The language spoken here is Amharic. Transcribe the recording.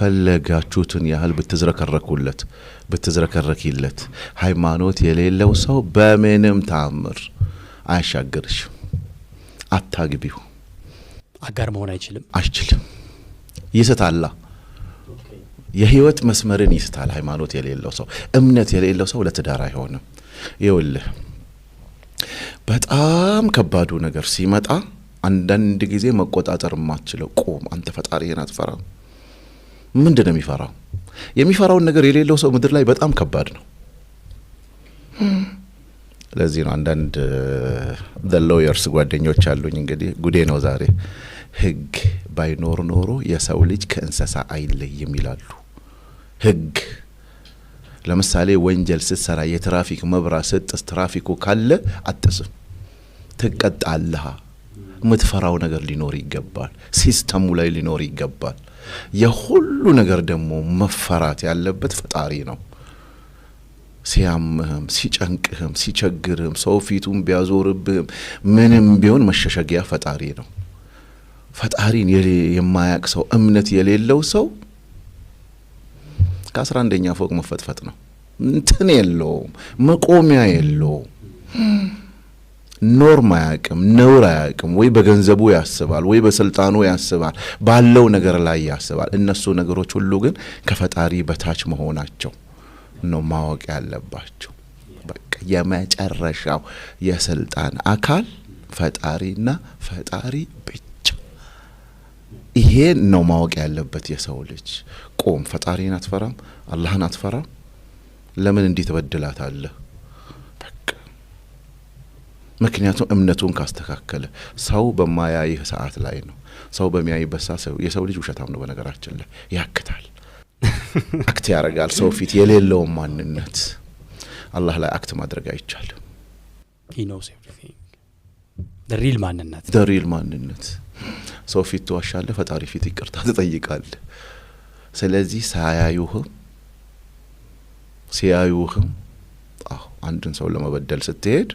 የፈለጋችሁትን ያህል ብትዝረከረኩለት ብትዝረከረኪለት ሃይማኖት የሌለው ሰው በምንም ታምር አያሻግርሽም። አታግቢው። አጋር መሆን አይችልም። አይችልም። ይስታላ። የህይወት መስመርን ይስታል። ሃይማኖት የሌለው ሰው፣ እምነት የሌለው ሰው ለትዳር አይሆንም። ይኸውልህ፣ በጣም ከባዱ ነገር ሲመጣ አንዳንድ ጊዜ መቆጣጠር የማትችለው፣ ቆም፣ አንተ ፈጣሪህን አትፈራም? ምንድን ነው የሚፈራው? የሚፈራውን ነገር የሌለው ሰው ምድር ላይ በጣም ከባድ ነው። ለዚህ ነው አንዳንድ lawyers ጓደኞች አሉኝ። እንግዲህ ጉዴ ነው ዛሬ። ህግ ባይኖር ኖሮ የሰው ልጅ ከእንስሳ አይለይም ይላሉ። ህግ ለምሳሌ ወንጀል ስትሰራ፣ የትራፊክ መብራት ስትጥስ ትራፊኩ ካለ አትጥስም፣ ትቀጣለህ። የምትፈራው ነገር ሊኖር ይገባል። System ኡ ላይ ሊኖር ይገባል። የሁሉ ነገር ደግሞ መፈራት ያለበት ፈጣሪ ነው። ሲያምህም፣ ሲጨንቅህም፣ ሲቸግርህም፣ ሰው ፊቱን ቢያዞርብህም ምንም ቢሆን መሸሸጊያ ፈጣሪ ነው። ፈጣሪን የማያቅ ሰው፣ እምነት የሌለው ሰው ከ11ኛ ፎቅ መፈጥፈጥ ነው። እንትን የለውም፣ መቆሚያ የለውም። Norm አያቅም፣ ነውር አያቅም። ወይ በገንዘቡ ያስባል፣ ወይ በስልጣኑ ያስባል፣ ባለው ነገር ላይ ያስባል። እነሱ ነገሮች ሁሉ ግን ከፈጣሪ በታች መሆናቸው ነው ማወቅ ያለባቸው። በቃ የመጨረሻው የስልጣን አካል ፈጣሪና ፈጣሪ ብቻ። ይሄን ነው ማወቅ ያለበት የሰው ልጅ። ቆም፣ ፈጣሪን አትፈራም? አላህን አትፈራም? ለምን እንዲህ ትበድላታለህ? በቃ ምክንያቱም እምነቱን ካስተካከለ ሰው በማያይህ ሰዓት ላይ ነው። ሰው በሚያይበት ሰዓት የሰው ልጅ ውሸታም ነው። በነገራችን ላይ ያክታል፣ act ያደርጋል። ሰው ፊት የሌለውን ማንነት አላህ ላይ act ማድረግ አይቻልም። He knows everything፣ real ማንነት። Real ማንነት። ሰው ፊት ትዋሻለህ፣ ፈጣሪ ፊት ይቅርታ ትጠይቃለህ። ስለዚህ ሳያዩህም ሲያዩህም፣ አዎ፣ አንድን ሰው ለመበደል ስትሄድ